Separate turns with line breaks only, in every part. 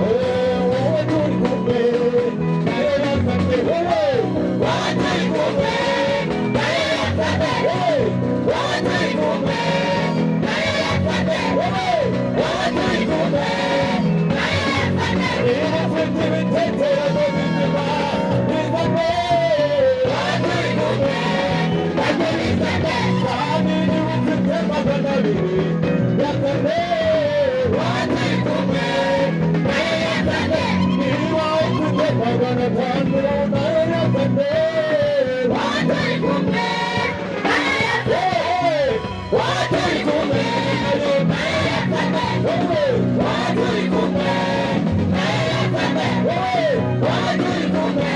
Wowe turi kumwe nayo yazanye. Wowe, wowe turi kumwe nayo yazanye. Wowe, wowe turi kumwe nayo yazanye. Wowe, wowe turi kumwe nayo yazanye. Niba ufite ibitekerezo bizima, bizane. Wowe turi kumwe nabyo bizane. Kandi niba ufite 200, yazane. Wowe turi kumwe nayo yazane. Niba ufite 500, nayo yazane. Wowe turi kumwe nayo yazane. Wowe turi kumwe nayo yazane. Wowe, wowe turi kumwe nayo yazane. Wowe, wowe turi kumwe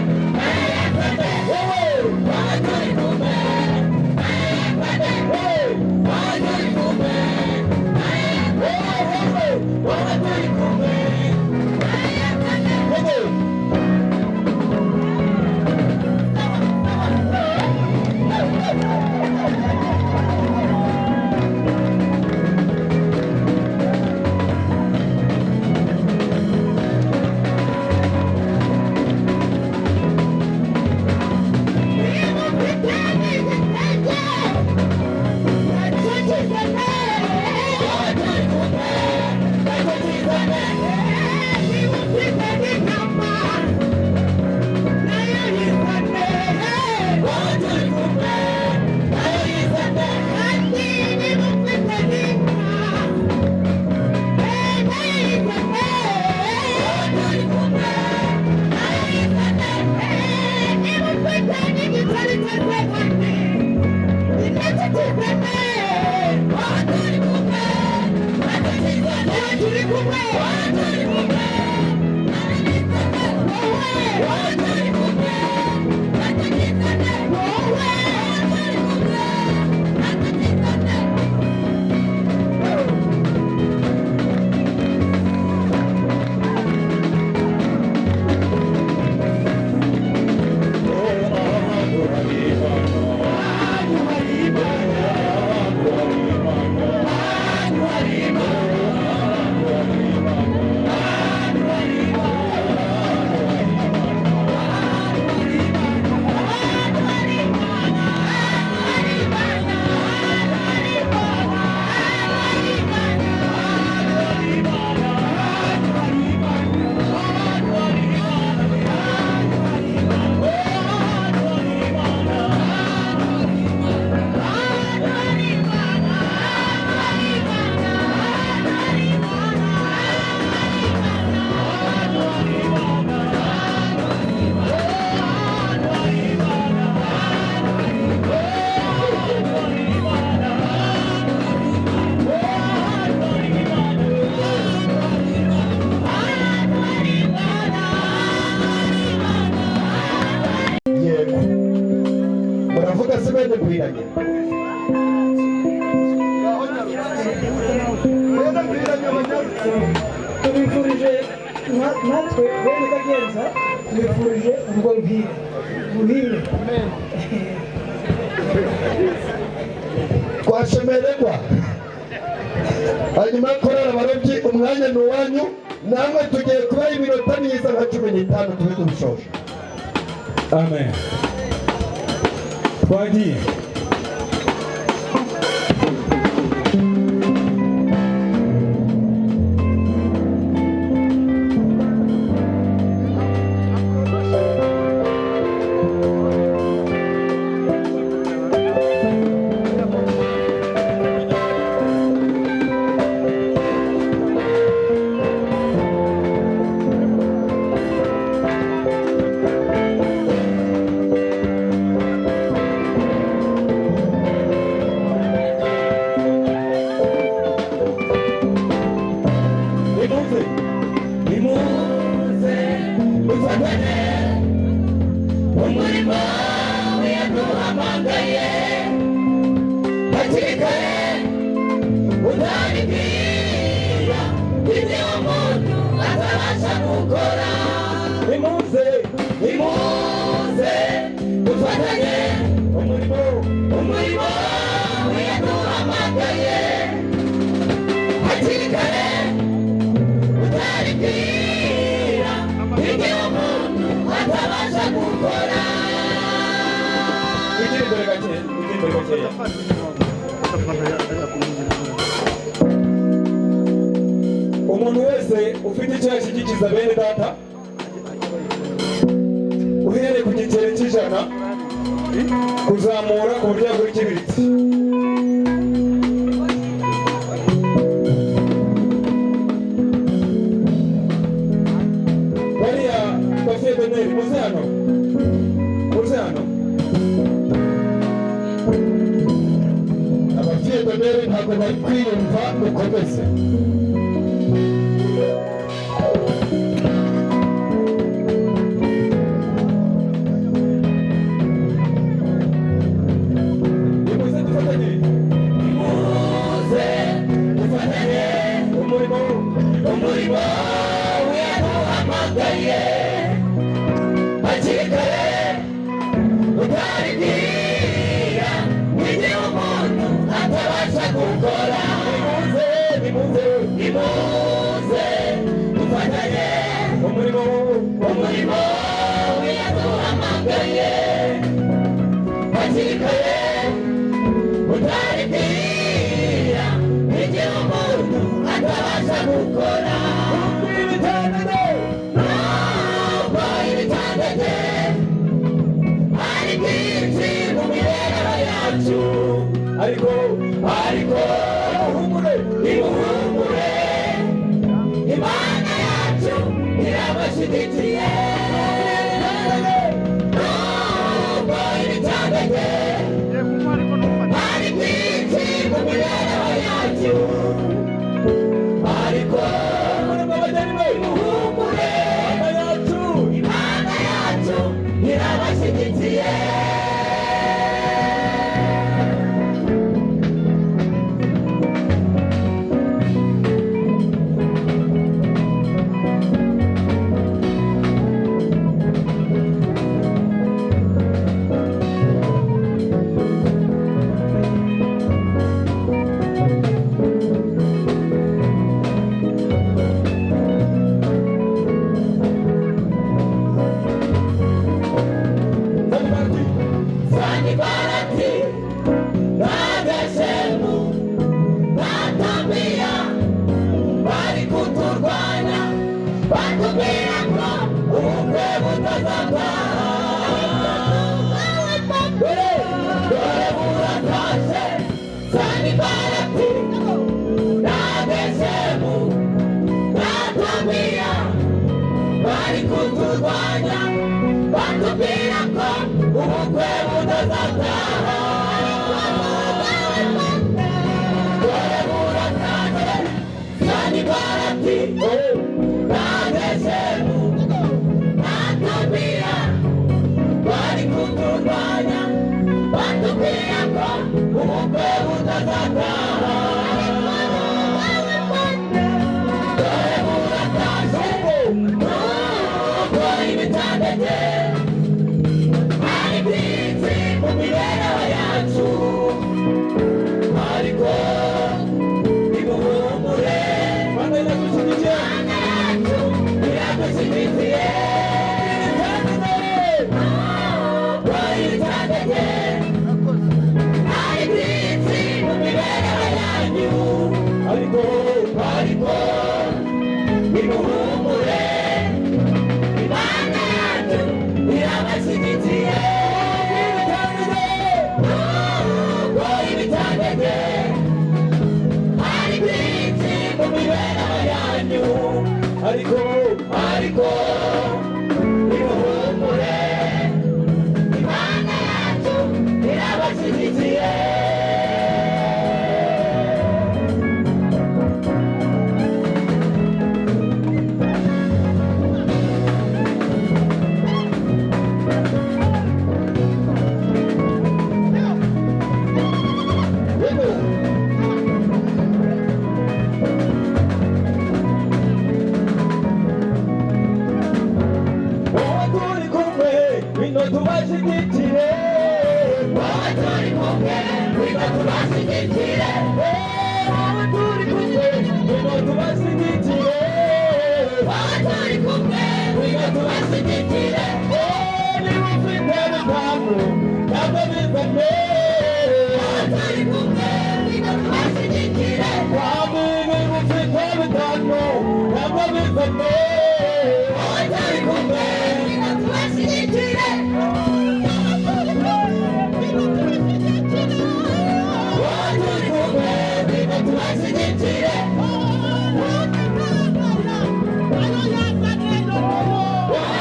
nayo yazane. Wowe, wowe turi kumwe nayo yazane. Wowe, wowe turi kumwe nayo yazane. Wowe, wowe turi kumwe nayo yazane. Wowe. Wowe turi kumwe nacyo kizane. Wowe turi kumwe nayo yizane. Wowe turi kumwe nayo yizane. Wowe turi kumwe nacyo kizane. Wowe turi kumwe nayo yizane. Wowe turi kumwe nacyo kizane. Wowe turi kumwe nacyo kizane. Yego, muravuga se bene Mpiranye? Bene Mpiranye banyarutse.
Tubifurije natwe bene Kagenza, tubifurije urugo ruhire ruhire.
Twashemererwa hanyuma korora abarobyi, umwanya ni uwanyu namwe. Tugiye kubaha iminota myiza nka 15, tube tubishoje.
Amen. Twagiye.
Nimuze, nimuze dufatane umurimo yaduhamagaye hakiri kare, utaribwira ibyo umuntu atabasha gukora. Nimuze, nimuze dufatanye umurimo, umurimo yaduhamagaye hakiri kare. Utaribwira igihe umuntu atabasha gukora.
Wigire imbere gake, wigire imbere gakeya. Umuntu wese ufite icyo yashyigikiza bene data, uhereye ku giceri cy'ijana kuzamura, ku buryo yagura ikibiriti. Bariya ba filles d'honneur, muze hano, muze hano.
Aba filles d'honneur ntabwo bari kwiyumva, mukomeze.
Nimuze dufatanye.
Nimuze dufatanye
umurimo.
Umurimo yaduhamagaye hakiri kare. Utaribwira igihe umuntu atabasha gukora.
Nimuze, nimuze.
Nimuze dufatanye
umurimo.
Umurimo yaduhamagaye hakiri kare. Utaribwira igihe umuntu atabasha gukora.
Ibitandate.
Nubwo ibitandate ari byinshi mu mibereho yacu,
ariko
ariko
nimuhumure.
Nimuhumure, Imana yacu irabashyigikiye. Nubwo ibitandate ari byinshi mu mibereho yacu, ariko
Umurimo, abageni be.
nimuhumure.
Imana yacu.
Imana yacu irabashyigikiye.
Sanibarati.
Sanibarati na Gashemu na Tobiya bari kuturwanya, batubwira ko ubukwe butazataha. Dore, dore buratashye. Sanibarati na Gashemu na Tobiya bari kuturwanya, batubwira ko ubukwe butazataha. Dore buratashye. Sanibarati na Gashemu na Tobiya bari kuturwanya, batubwira ko ubukwe butazataha. Dore buratashye. Nubwo ibitandate ari byinshi mu mibereho yacu, ariko nimuhumure.
Imana iradushyigikiye.
Imana yacu iradushyigikiye. Nubwo ibitandate ari byinshi mu mibereho yanyu,
ariko
ariko nimuhumure, Imana yacu irabashyigikiye. Nubwo ibitandate ari byinshi mu mibereho yanyu,
ariko
ariko nimuhumure, Imana yacu irabashyigikiye.
Yego.
tubashyigikire. Niba ufite bitanu ntabwo bizane.
Turi kumwe, ngwino tubashyigikire.
Kandi niba ufite bitanu ntabwo bizane.
Turi kumwe, ngwino tubashyigikire.
Turi kumwe, ngwino tubashyigikire. Turi kumwe, ngwino tubashyigikire.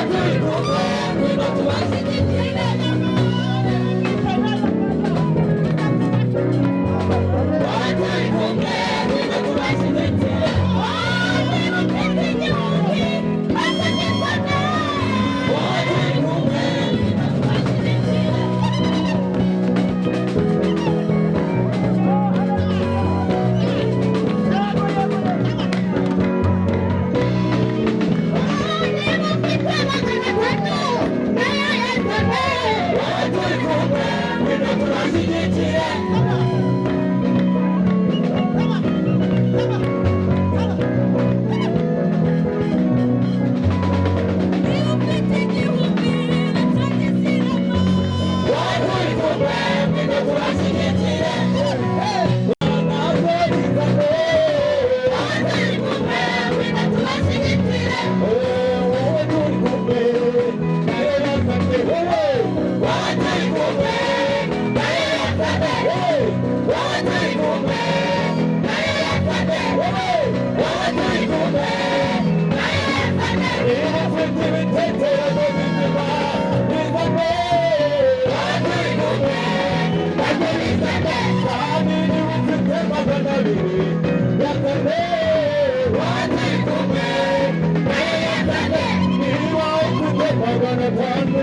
Turi kumwe, ngwino tubashyigikire. Turi kumwe. Turi kumwe, ngwino tubashyigikire. Turi kumwe, ngwino tubashyigikire. Ntabwo bizane. Wowe turi kumwe, nayo yazanye. Wowe, wowe turi kumwe, nayo yazanye. Wowe, wowe turi kumwe, nayo yazanye. Wowe, wowe turi kumwe, nayo yazanye. Niba ufite ibitekerezo bizima, bizane. Wowe turi kumwe, nabyo bizane. Kandi niba ufite 200, yazane. Wowe turi kumwe, nayo yazane. Niba ufite 500,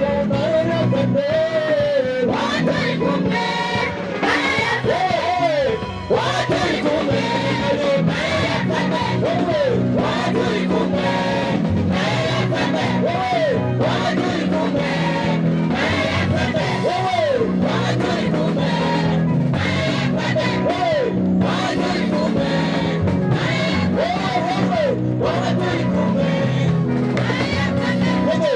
nayo yazane. Wowe turi kumwe, nayo yazane. Wowe turi kumwe, nayo yazane. Wowe, wowe turi kumwe, nayo yazane. Wowe, wowe turi kumwe, nayo yazane. Wowe, wowe turi kumwe, nayo yazane. Wowe, wowe turi kumwe, nayo yazane. Wowe, wowe turi kumwe, nayo yazane. Wowe.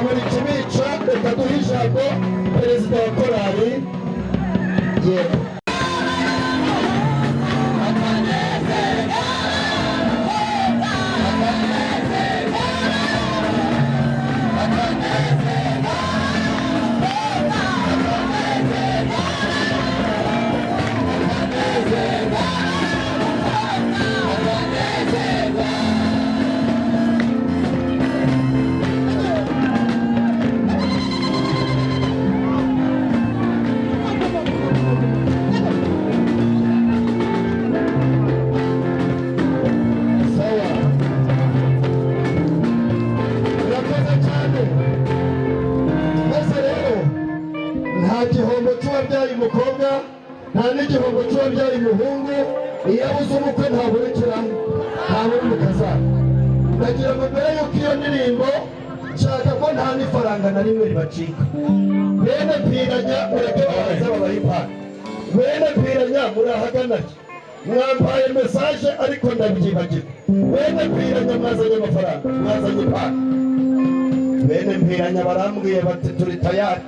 Babura ikibica. Reka duhe ijambo perezida wa korali. Yego. Sawa, urakoze cyane. Maze rero nta gihombo cy'uwabyaye umukobwa, nta n'igihombo cy'uwabyaye umuhungu. Iyo abuze umukwe ntaburikira, ntabura umukazana. Ndagira ngo mbere y'uko iyo ndirimbo, nshaka ko nta n'ifaranga na rimwe ribacika. Bene Piranya, mureke babanze babahe impano. Bene Piranya, murahagana he? Mwampaye message ariko ndabyibagirwa. Bene Piranya, mwazanye amafaranga, mwazanye impano? Bene Mpiranya barambwiye bati: "Turi tayari."